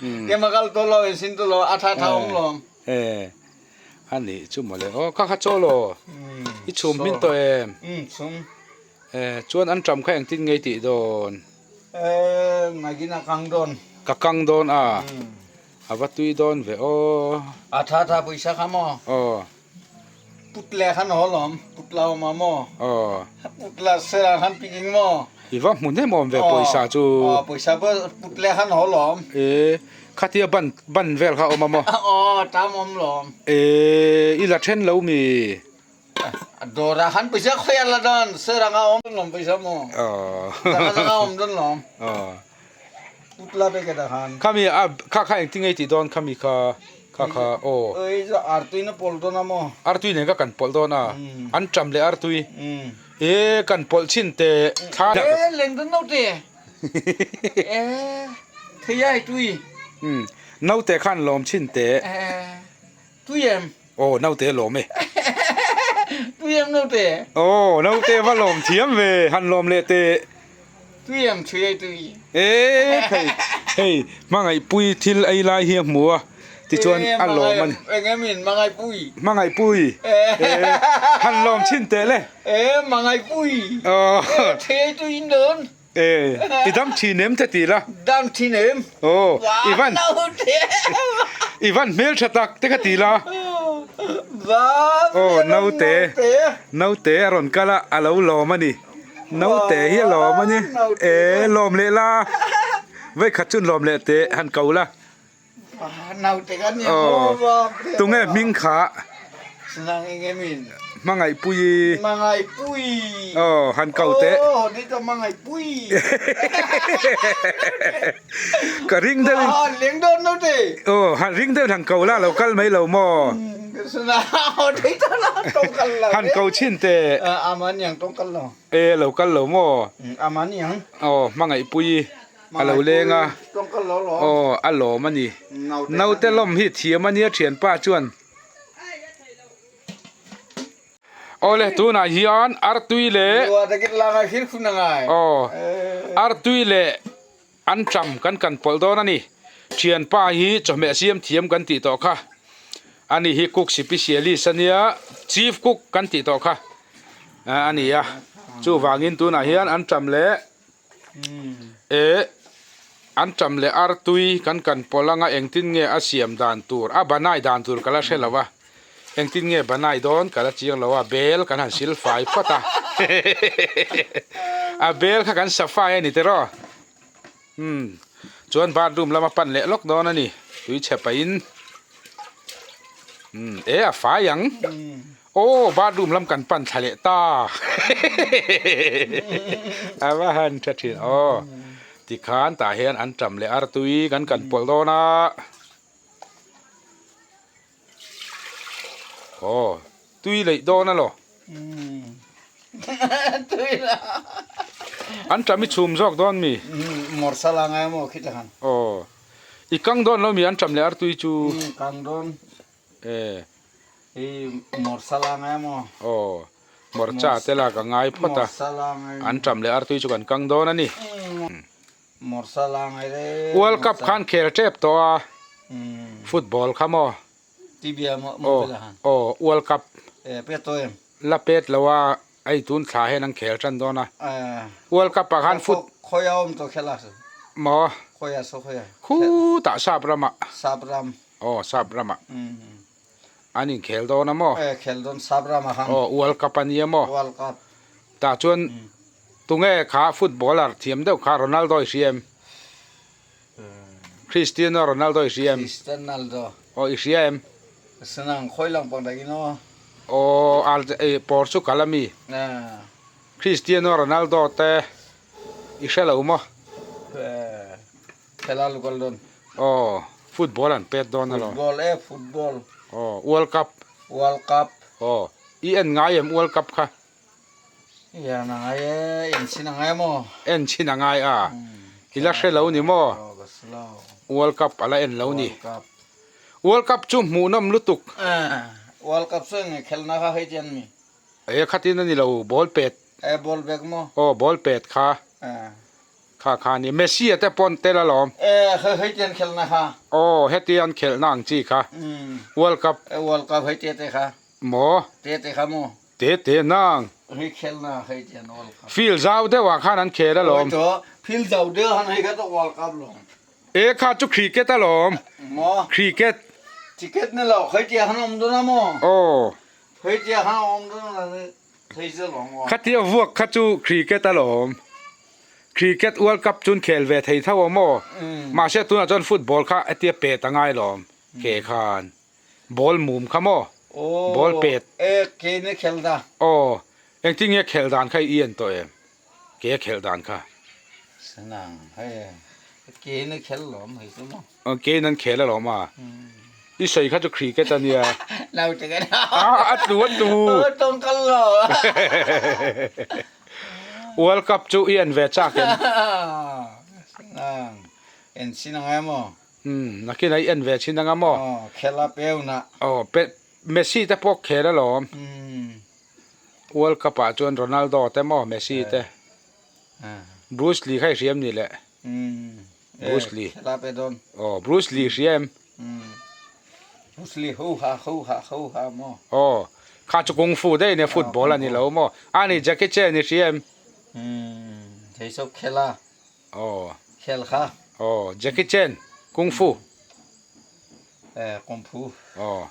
Keimah kal to lo in sin to lo a tha tha om lom. E ani chu mawle aw kha kha chaw law i chhum hmin tawh em? Um chhum. E chuan an ṭam kha engtin ngei tih dawn? E nagin a kang dawn. Ka kang dawn a. A va tui dawn ve aw. A tha tha pawisa kha maw? Aw. Putla khan haw lawm, putla awm a maw? Aw. Putla sera khan piking maw? I va hmu hnem awm ve pawisa chu. Aw, pawisa pawh putla khan haw lawm. E, khatia ban ban vel kha awm a maw? Aw, tam awm lawm. E, i la then lo mi? Dawrah khan pawisa khawi a la dawn, seranga awm dawn lawm pawisa maw? Aw. Zanga zanga awm dawn lawm. Aw. Putla pek a khan. Khami a kha kha engtin nge i tih dawn khami kha kha kha aw. Oi chu artui na pawlh dawn a maw? Artui nen ka kan pawlh dawn a, an ṭam leh artui. E kan pawlh chhin teh thla. E leng dawn naute e thei ai tui. Naute khan lawm chhin teh. E tui em? Aw naute lawm e. Tui em naute? Aw naute va lawm thiam ve han lawm leh teh. Tui em thui ei tui. E hei hei hmangaihpui thil ei lai hi a hmu a tichuan a lawm a ni. Eng em in hmangaihpui. Hmangaihpui e han lawm chhin teh le. E hmangaihpui. E thui ei tui in dawn. E, i dam thin em te ti la. Dam thin em. Aw, i van. I van hmel tha tak te ka ti la. Aw, naute. Naute a rawn kal a, a lo lawm a ni. Naute hi a lawm a ni. E, lawm leh la. Vawikhat chun lawm leh teh han ko la. Aw, tunge hming kha? Hmangaihpuii. Aw, han ko teh. Ka ring deuhin. Aw, han ring deuhin han ko la, lo kal mai lo maw? Han ko chhin teh. E, lo kal lo maw? Aw, Hmangaihpuii. A lo leng a, aw a lawm a ni. Naute lawm hi thiam a nia thianpa chuan. Awle tunah hian artui leh aw artui leh anṭam kan kan pawlh dawn a ni. Thianpa hi chawhmeh siam thiam kan tih tawh kha. Ani hi cook sipisialist a nia, chief cook kan tih tawh kha a ni a. Chuvangin tunah hian anṭam leh. E, an ṭam leh artui kan kan pawlh anga engtin nge a siam dan tur, a banai dan tur ka la hre lo a, engtin nge banai dawn ka la chiang lo a, bel kan han sil fai phawt a, a bel kha kan sa fai a ni tiraw, umm chuan bathroom lama pan leh lawk dawn a ni, tui chhe pahin, umm e a fai ang. Aw bathroom lam kan pan thla leh ta a va han tha thin aw tikhan tah hian an tam leh artui kan kan pawlh dawn a aw tui leih dawn alaw an tam i chhum zawk dawn mi aw i kang dawn lo mi an tam leh artui chu E. Hi mawrsa la ngai maw? Aw, mawrcha te lak a ngai phawt a. An ṭam leh artui chu kan kang dawn a ni. Mawrsa la ngai re. World Cup khan khel ṭep tawh a, football kha maw? Tibia maw mobile ah khan? Aw, World Cup. E, pet tawh em? La pet lo a, hei tun thla hian an khel ṭan dawn a. World Cup ah khan foot. Khawi a awm tawh khel a? Maw? Khawi a saw khawi a? Khutah Sap ramah. Sap ram. Aw Sap ramah an inkhel dawn a maw? E khel dawn Sap ramah khan. Aw World Cup a nia maw? World Cup. Tah chuan tunge kha footballer thiam deuh kha Ronaldo i hria em? Cristiano Ronaldo i hria em? Cristianaldo. Aw i hria em? Sanang khawi lang pang dakin aw. Aw al e Portugal a mi? Cristiano Ronaldo te i hre lo maw? E khela lukal dawn. Aw, football an pet dawn alawm. Football e, football. Aw, World Cup. World Cup. Aw, i en ngai em World Cup kha? I en a ngai e, en chhin a ngai maw? En chhin a ngai a, i la hre lo ni maw? Aw, ka hre lo. World Cup a la en lo ni. World Cup. World Cup chu hmuhnawm lutuk. World Cup chu eng nge khelna kha hei chian mi? E, khatin a ni lo, ball pet. E, ball bag maw? Aw, ball pet kha. Kha kha ni Messi a te pawn tel alawm. E hei hei tian khelhna kha. Aw heti an khelhna ang chi kha. World Cup. E World Cup hei te te kha. Maw? Te te kha maw? Te te nang. Hei khelhna hei tian World Cup. Field zau deuh ah khan an khel alawm. Awi to field zau deuh han hei kha to World Cup lawm. E kha chu cricket alawm. Maw? Cricket. Ticket ni lo hei tiang han awm dawn a maw? Aw. Hei tiang han awm dawn a thei zel awm aw. Khatia vuak kha chu cricket alawm. Cricket World Cup chun khel ve thei tho awm aw. Mahse tunah chuan football kha hetia pet a ngai lawm ke khan. Ball mum kha maw? Ball pet. Aw, e ke ni khel da. Aw, engtin nge khel dan kha i en tawh em? Ke khel dan kha. Sanang, hei ke ni khel lawm hei chu maw. Aw, ke in an khel alawm a. I sawi kha chu cricket a nia. Naute ka ni. A tlu a tlu. Tawng kal lo. World Cup chu i en ve chak em? Sanang, en chin ang em aw? Umm, nakin a i en ve chin ang a maw? Aw, khel a peu na. Aw, pe Messi te pawh khel alawm. World Cup ah chuan Ronaldo te maw Messi te. Bruce Lee kha i hria em ni le? Bruce Lee. Khel a pe dawn. Aw, Bruce Lee hria em? Bruce Lee ho ha ho ha ho ha maw? Aw, kha chu kung fu daih nia football a ni lo maw? A ni Jackie Chan i hria em? Thei sawp khel a. Aw. Khel kha. Aw, Jackie Chan kung fu. Eh, kung fu. Aw.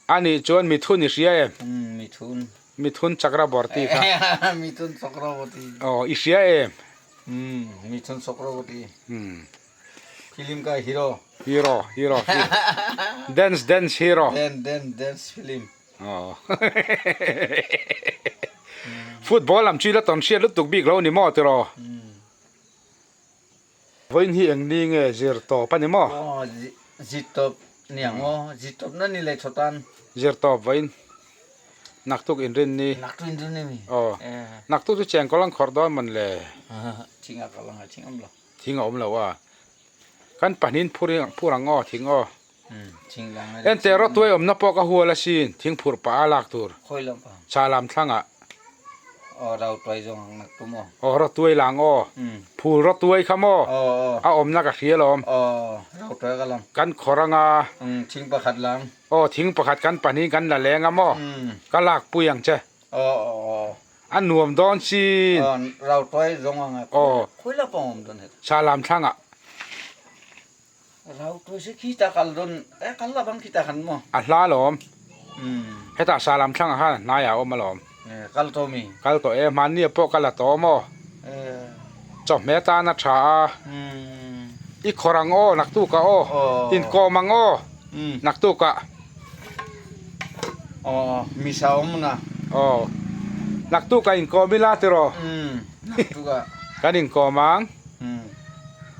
A nih chuan Mithun i hria em? Mithun. Mithun Chakraborty kha. Mithun Chakraborty. Aw, i hria em? Mithun Chakraborty. Film ka hero. Hero, hero, hero. Dance, dance hero. Dance, dance, dance film. Aw. Football lam chu i la tawn hriat lutuk bik lo ni maw tiraw? Vawiin hi eng ni nge zir tawp a ni maw? Aw, zir tawp ni ang aw. Zir tawp na ni leh thaw tan. Zir tawp vawiin. Naktuk inrin ni. Naktuk inrin ni mi? Aw. Naktuk chu chengkawl an khawrh dawn mawn le? Thing a kal ang a, thing awm lo. Thing a awm lo a. Kan pahnihin phur phur ang aw, thing aw. Enteh rawtuai awmna pawh ka hual asin, thing phurh pah a lak tur. Chah lam thlangah. Aw rawtuai lang aw. Phul rawtuai kha maw? A awmna ka hria alawm. Kan khawr anga. Aw thing pakhat kan pahnihin kan la leng a maw? Ka lak pui ang che. A nuam dawn sin. Aw. Chah lam thlangah. A hla alawm. Hetah Salam thlangah khan hnaiah a awm alawm. Kal tawh e, hmanni ah pawh ka la tawh maw? Chawhmeh atan a tha a. I khawr ang aw naktukah aw. Inkawm ang aw naktukah. Aw naktukah inkawm ila tiraw? Kan inkawm ang.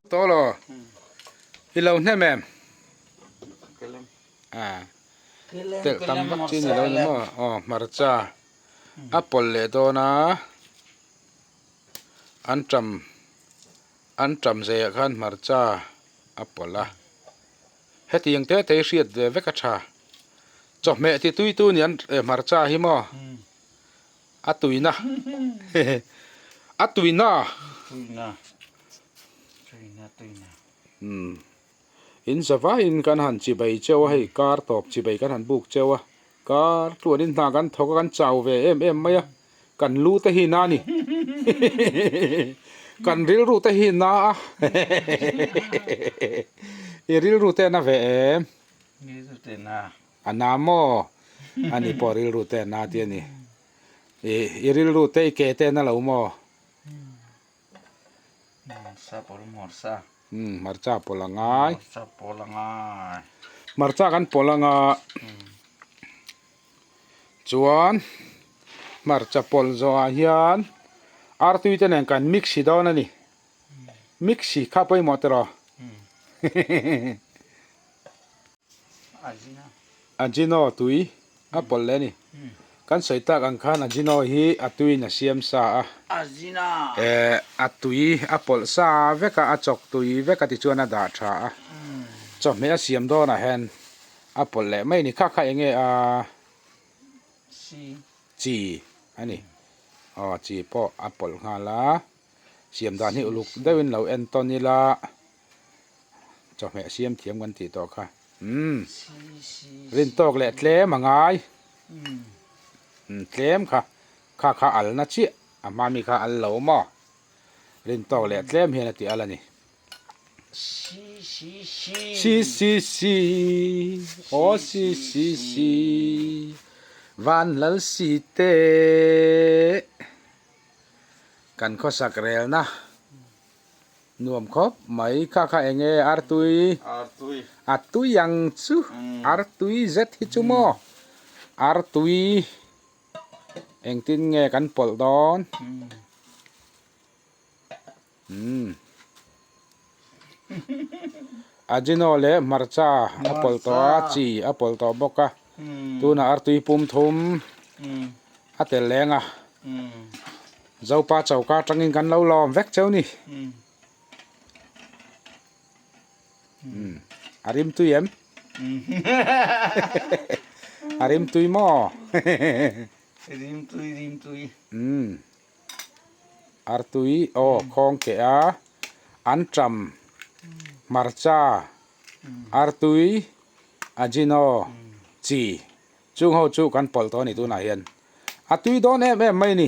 Tawlaw, i lo hnem em? A, telh tam vak chi ni lo ni maw? Aw, hmarcha a pawlh leh dawn a, an tam an tam zeiah khan hmarcha a pawlh a, hetiang te te hi hriat ve vek a tha, chawhmeh ti tui tu ni an hmarcha hi maw? A tuina a tuina umm in zavaiin kan han chibai cheu a hei kar tawp chibai kan han buk cheu a kar tluanin hna kan thawk a kan chau ve em em mai a kan lu te hi na a ni kan rilru te hi na a i rilru te na ve em. A na maw? Ani pawh rilru te a na tih a ni. I i rilru te i ke te a na lo maw? Hmarcha pawl hmarcha. Umm hmarcha pawl a ngai. Hmarcha pawl a ngai. Hmarcha kan pawl anga chuan hmarcha pawl zawhah hian artui te nen kan mix hi dawn a ni. Mix hi kha pawimawh tiraw? Ajino tui a pawlh leh a ni. Kan sawi tak ang khan Ajino hi a tuiin a siam sa a. Eh a tui a pawlh sa vek a, a chawk tui vek a tichuan a dah tha a. Chawhmeh a siam dawnah hian a pawlh leh mai a ni. Kha kha eng nge a chi a ni. Aw chi pawh a pawlh nghal a. Siam dan hi uluk deuhin lo en tawn ila chawhmeh siam thiam kan tih tawh kha. Umm rin tawk leh tlem a ngai. Umm tlem kha kha kha al na chiah a hma mi kha al lo maw? Rin tawk leh tlem hian a ti al a ni. Si si si aw si si si Vanlal si te kan khawsak relna nuam khawp mai kha kha eng nge artui a tui ang chu artui zet hi chu maw artui engtin nge kan pawlh dawn. Umm. Ajino leh hmarcha a pawlh tawh a, chi a pawlh tawh bawk a. Tunah artui pum thum a tel leng a. Zopa choka atangin kan lo lawm vek cheu ni. Umm. A rim tui em? A rim tui maw? Rim tui, rim tui. Umm. Artui aw khawng keh a, anṭam, hmarcha, artui, ajino, chi chung ho chu kan pawlh tawh a ni tunah hian. A tui dawn em em mai a ni.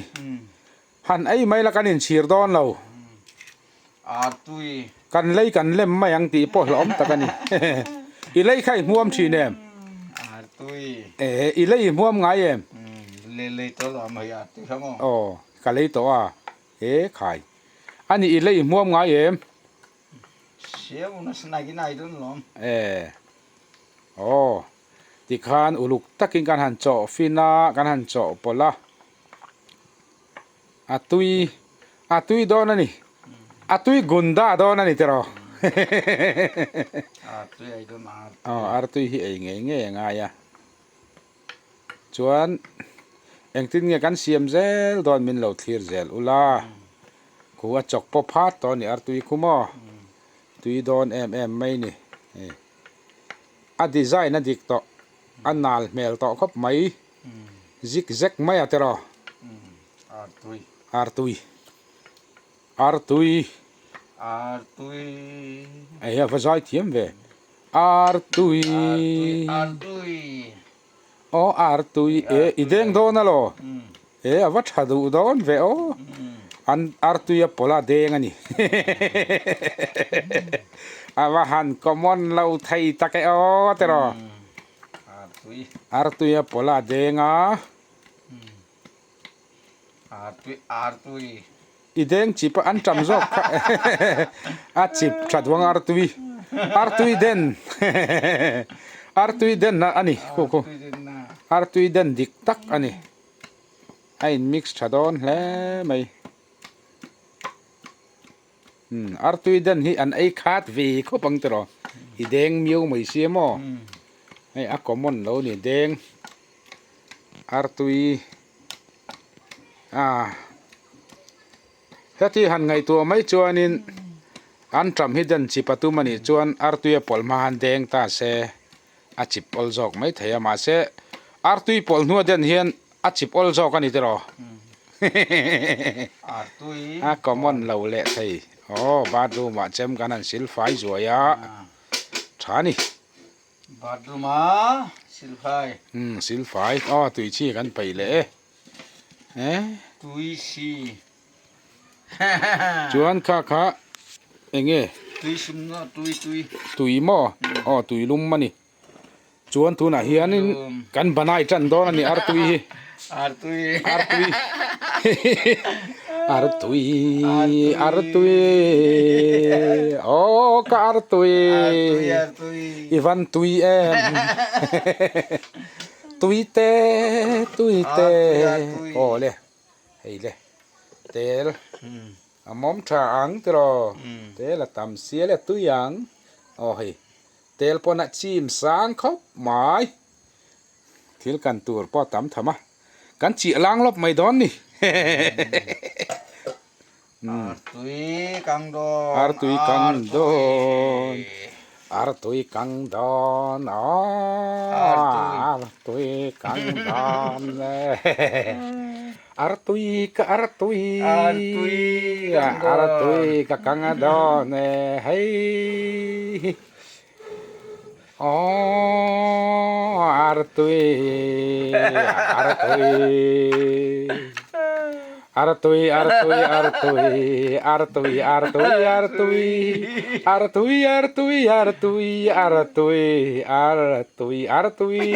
Han ei mai la kan inchhir dawn lo. Artui. Kan lei kan lem mai ang tih pawh hlauhawm tak a ni. I lei kha i hmuam thin em? Artui. E, i lei i hmuam ngai em? Le lei tawh lo a mai artui kha maw? Aw, ka lei tawh a. E khai. A nih i lei i hmuam ngai em? Siam una snack in ai dawn lawm. E. Aw. Tikhan uluk takin kan han chawh fin a, kan han chawh pawlh a. A tui a tui dawn a ni. A tui gunda dawn a ni tiraw. Artui ei dawn artui. Aw artui hi ei ngei ngei a ngai a. Chuan engtin nge kan siam zel dawn min lo thlir zel ula. Khu a chawk pawp hat tawh a ni artui khu maw. Tui dawn em em mai ni. A design a dik tawh a nal hmel tawh khawp mai. Zik zek mai a tiraw? Artui. Artui. Artui. Artui. Hei hi a va zai thiam ve. Artui. Artui artui. Aw artui e i deng dawn alaw? E a va tha duh dawn ve aw. An artui a pawlh a deng a ni. A va han common lo thei tak e aw tiraw? Artui. Artui a pawlh a deng a. Artui artui. I deng chip a an tam zawk kha a chip tha duang artui. Artui den. Artui den na a ni khu khu. Artui den dik tak a ni. A in mix tha dawn hle mai. Umm artui den hi an ei khat ve khawp ang tiraw i deng miau mai sia maw hei a common lo ni deng artui a heti han ngaihtuah mai chuanin an ṭam hi den chip a tum a nih chuan artui a pawlh hma han deng ta se a chip awl zawk mai thei a mahse artui pawlh hnua den hian a chip awl zawk a ni tiraw a common lo leh thei aw bathroom ah chem kan han sil fai zuai a tha a ni bathroom ah sil fai umm sil fai aw tui chi kan peih leh e eh tui chi Chuan kha kha eng nge? Tui sum na tui tui. Tui maw? Aw tui lum a ni. Chuan tunah hianin kan banai tan dawn a ni artui hi. Artui. Artui. Artui artui aw ka artui. Artui artui. I van tui em. Tui te tui te. Aw le. Hei le tel a mawm tha ang tiraw tel a tam sia le tui ang aw hei tel pawn a chim sang khawp mai thil kan tur pawh a tam tham a kan chiah lang lawp mai dawn ni Artui kang dawn Artui kang dawn Artui kang dawn Artui kang dawn. Artui ka artui artui ka kang dawn e hei Aww artui artui artui artui artui artui artui artui artui artui artui artui artui artui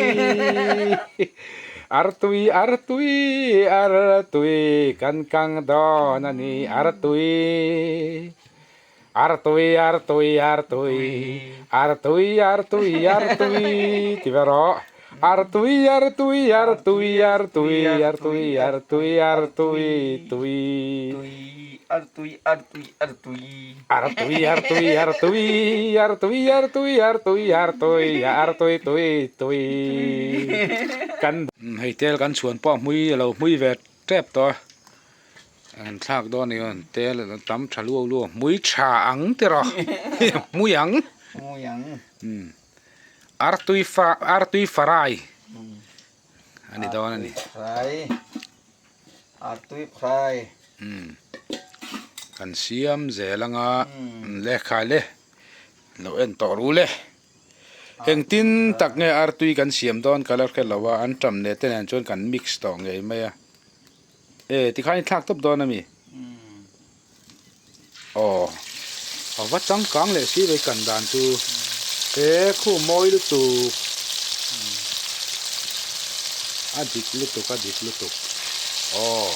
Artui artui artui kan kang dawn a ni artui artui artui artui artui artui artui ti ve rawh artui artui artui artui artui artui artui tui artui artui artui artui artui artui artui artui artui artui artui tui tui kan hei tel kan chhuan pawh hmui a lo hmui ve tep tawh a an thlak dawn a ni aw tel a tam tha luau luau hmui tha ang ti rawh hmui ang artui fa artui farai a ni dawn a ni. Artui fry. Kan siam zel anga lehkha le lo en tawh ru le. Engtin tak nge artui kan siam dawn ka la hre lo a, an tam leh te nen chuan kan mix tawh ngei mai a. E tikhan i thlak tawp dawn a mi? Aw a va changkang leh si vei kan dan chu he khu mawi lutuk a dik lutuk a dik lutuk aw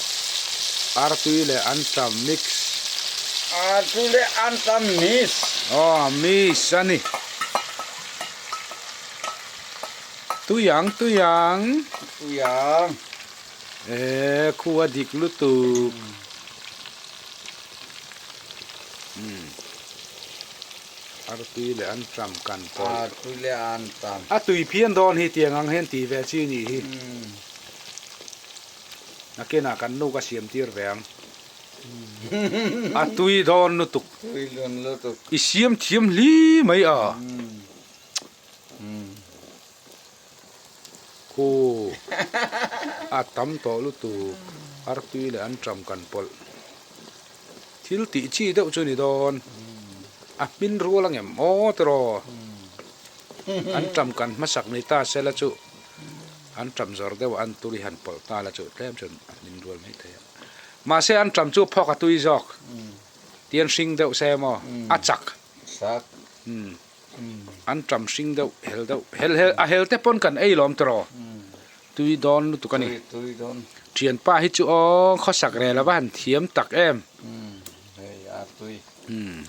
artui leh antam mix artui leh antam mix aw mix a ni tui ang tui ang tui ang e khu a dik lutuk. Artui leh an tam kan pawlh. Artui leh an tam. A tui phian dawn hi tiang ang hian tih ve chi nih hi. Nakinah kan nu ka siam tir ve ang. A tui dawn lutuk. Tui dawn lutuk. I siam thiam hli mai a. Khu a tam tawh lutuk artui leh an tam kan pawlh thil tih chi deuh chu ni dawn a hmin rual ang em aw tiraw an tam kan hmasak ni ta sela chu an tam zawr deuh a an turi han pawlh ta la chu tlem chuan a hmin rual mai thei a mahse an tam chu phawk a tui zawk tian hring deuh se maw a chak. An ṭam hring deuh hel deuh hel hel a hel te pawn kan ei lawm tiraw tui dawn lutuk a ni ṭhianpa hi chu aw khawsak rel a va han thiam tak em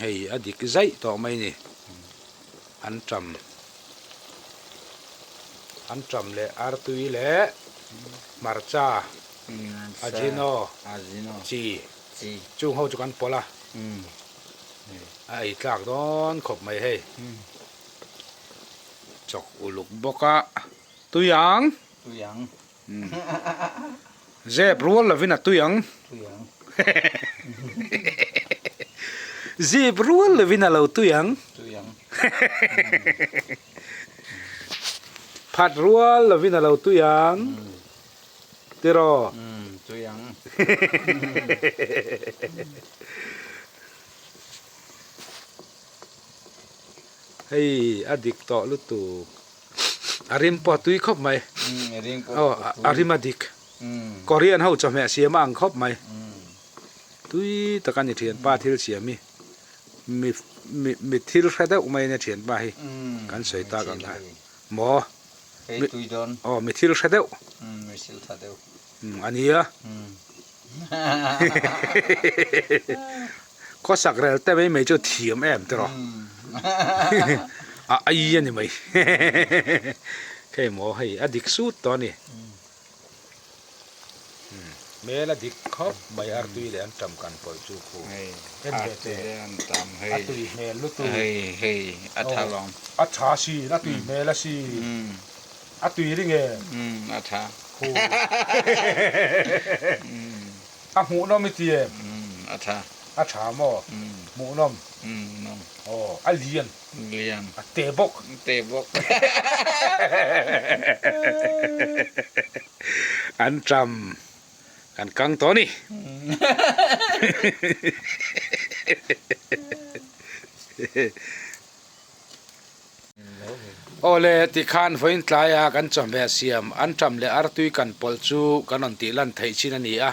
hei a dik zaih tawh mai ni an ṭam an ṭam leh artui leh hmarcha ajino chi chung ho chu kan pawlh a. A ei tlak dawn khawp mai hei. Chawk uluk bawk a. Tui ang. Tui ang. Zep rual lovin a tui ang. Tui ang. Zep rual lovin a lo tui ang. Tui ang. Phat rual lovin a lo tui ang. Tiraw? Umm, tui ang. Hei a dik tawh lutuk. A rim pawh a tui khawp mai. Umm, a rim pawh a tui. A rim a dik. Korean ho chawhmeh siam a ang khawp mai. Tui tak a ni thianpa thil siam hi. Mi mi thil hre deuh mai a nia thianpa hi. Kan sawi tak ang kha. Maw? Hei tui dawn. Aw mi thil hre deuh. Umm mi thil tha deuh. Umm a nia. Khawsak rel te mai mai chu thiam em tiraw. A ai a ni mai. Hei maw hei a dik sut tawh a ni. Hmel a dik khawp mai artui leh an tam kan pawlh chu khu. En ve teh. A tui hmel lutuk. Hei hei a tha lawng. A tha sin a tui hmel a sin. A tui ring e. A tha. Khu. A hmuhnawm i ti em? A tha. A tha maw? Hmuhnawm. Hmuhnawm. Aw a lian. Lian. A te bawk. Te bawk. An tam. Kan kang tawh a ni. Awle tikhan vawiin tlaia kan chawhmeh siam anṭam leh artui kan pawlh chu kan rawn tih lan theih chin a ni a,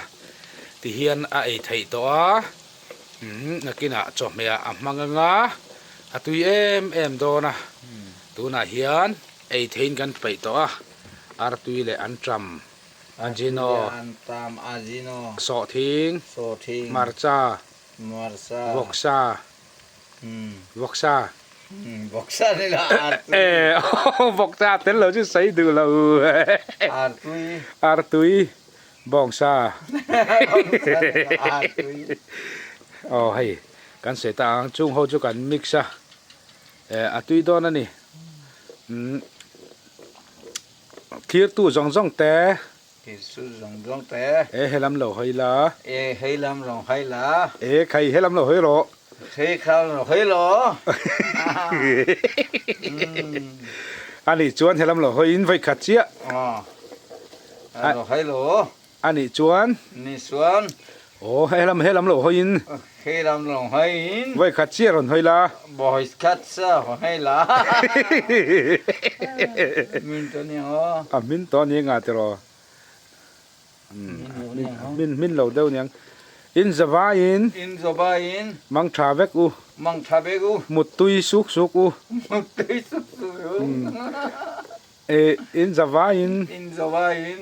tihian a ei theih tawh a, nakinah chawhmeh ah a hmang anga a tui em em dawn a, tunah hian ei theihin kan peih tawh a, artui leh anṭam. Ajino, sawhthing, hmarcha, vawksa, vawksa, vawksa tel lo chu sawi duh lo, artui, bawngsa, aw hei kan sawi ta ang chung ho chu kan mix a, a tui dawn a ni. Thirtu zawng zawng te. Thirtu zawng zawng te. E he lam lo hawi la. E he lam lo hawi la. E khai he lam lo hawi rawh. He kha lo hawi rawh. A nih chuan he lam lo hawi in vawi khat chiah. Aw. Lo hawi rawh. A nih chuan. Nih chuan. Aw he lam he lam lo hawi in. He lam lo hawi in. Vawi khat chiah rawn hawi la. Vawi khat chiah rawn hawi la. Min tawh nia aw. A hmin tawh nia nga tiraw. Hmin hmin lo deuh niang. In zavaiin. In zavaiin. Mang tha vek u. Mang tha vek u. Muttui suk suk u. Muttui suk suk u. E in zavaiin. In zavaiin.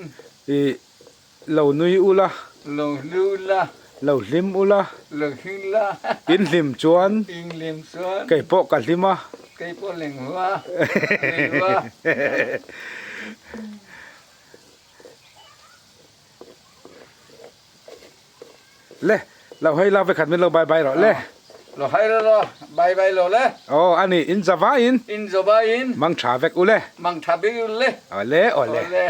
I lo nui ula. Lo nui ula. Lo hlim ula. Lo hlim la. In hlim chuan. In hlim chuan. Kei pawh ka hlim a. Kei pawh ling hua. Ling hua. Le, lo hei la vekhat min lo bye bye rawh le. Lo hei la lo, bye bye lo le. Aw, ani, in zava in. In zava in. Mang tha vek u le. Mang tha vek u le. Awle, awle. Awle.